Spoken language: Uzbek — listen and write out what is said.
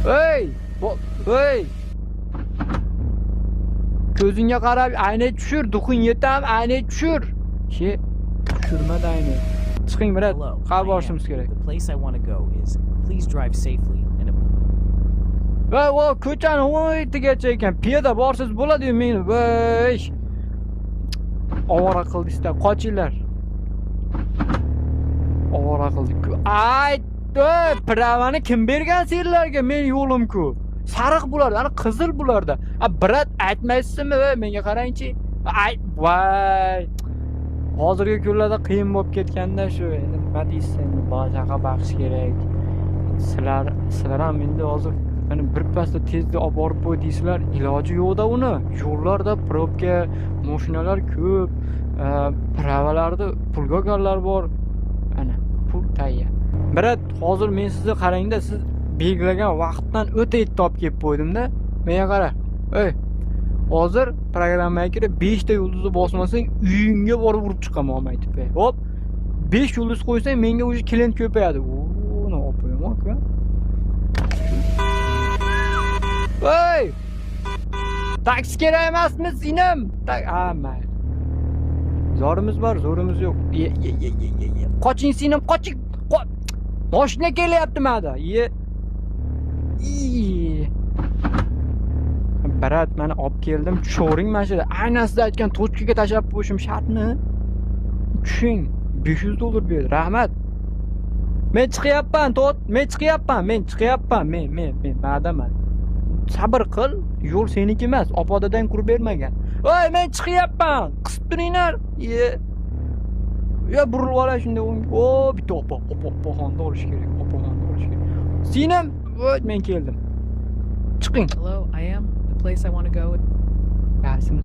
Ey, ey. Ko'zingga qarab aynak tushir, дух ing yetam, aynak tushir. She, tushirmadi aynak. Chiqing, брат, Hello, qayerga I borishimiz am. kerak? The place I want to go is please drive safely and Voy, voy, ko'chani o'ytigacha ekan. Piyoda borsangiz bo'ladi-yu men. Voy. Ovora qildingizda, qochinglar. Ovora qildik. Ay, ey, права ni kim bergan senlarga? Men yo'lim-ku. Sariq bularda, ana qizil bularda. A, брат, aytmaysizmi? Ey, menga qarangchi. Ay, voy. Hozirgi kunlarda qiyin bo'lib ketganda shu. Endi nima deysiz endi, bola chaqa baqish kerak. Sizlar ham endi hozir mana bir pasda tezda olib borib qo'y deysizlar, iloji yo'qda uni. Yo'llarda пробка, mashinalar ko'p, права larni pulga olganlar bor. Ana, pul tayyor. Брат, hozir men sizni qarangda, siz belgilagan vaqtdan o'ta erta olib kelib qo'ydimda. Menga qara. Ey, hozir programmaga kirib 5 ta yulduzni bosmasang, uyingga borib urib chiqaman, aytib. Hop, 5 yulduz qo'ysang, menga уже клиент ko'payadi. Uni olib qo'yaman, aka. Ey! Taksi kerak emasmi, singlim? Ha, mayli. Zorimiz bor, zo'rimiz yo'q. Ye, ye, ye, ye, ye, ye. Qoching, singlim, qoching. Moshina kelyapti mana. Ye. I. Брат, mana olib keldim. Tushavering mana shu yerda. Aynan siz aytgan точка ga tashlab qo'yishim shartmi? Tushing. 500 dollar berdi. Rahmat. Men chiqyapman, to't. Men chiqyapman, men chiqyapman. Men madaman. Sabr qil, yo'l seniki emas, opa-dadang qurib bermagan. Voy, men chiqyapman. Qisib turinglar. Ye. Ya burilib olay shunday. O, bitta opa, opa, opaxonni olish kerak, opaxonni olish kerak. Singlim, voy, men keldim. Chiqing. Hello, I am. The place I want to go Yasin.